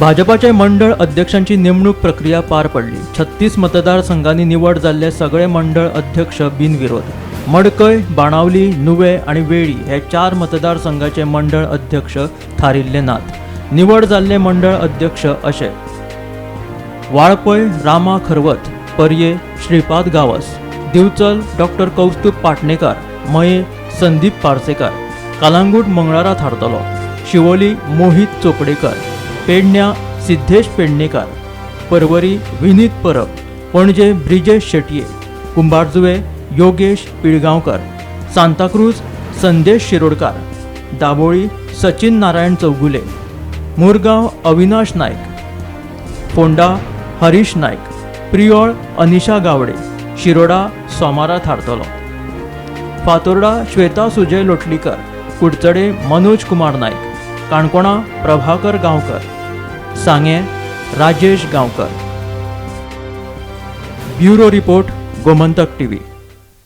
भाजपाचे मंडळ अध्यक्षांची नेमणूक प्रक्रिया पार पडली. 36 मतदारसंघांनी निवड जाल्ले सगळे मंडळ अध्यक्ष बिनविरोध. मडकय, बाणावली, नुवे आनी वेळी हे 4 मतदारसंघाचे मंडळ अध्यक्ष थारिल्ले नात. निवड जाल्ले मंडळ अध्यक्ष अशे: वाळपय रामा खरवत, पर्ये श्रीपाद गावस, दिवचल डॉक्टर कौस्तुभ पाटणेकार, मये संदीप पार्सेकार, कालांगूट मंगळारा थारतलो, शिवोली मोहित चोपडेकर, पेडण्या सिद्धेश पेडणेकार, परवरी विनीत परब, पणजे ब्रिजेश शेटये, कुंभारजुवे योगेश पिळगांवकर, सांताक्रूज संदेश शिरोडकार, दाबोळी सचिन नारायण चौगुले, मुरगांव अविनाश नायक, फोंडा हरीश नायक, प्रियोळ अनिशा गावडे, शिरोडा सोमारा थारतलो, फातोर्डा श्वेता सुजय लोटलीकर, कुडचडे मनोज कुमार नायक, काणकोणा प्रभाकर गांवकर, सांगें Rajesh Gaonkar. Bureau report, Gomantak TV.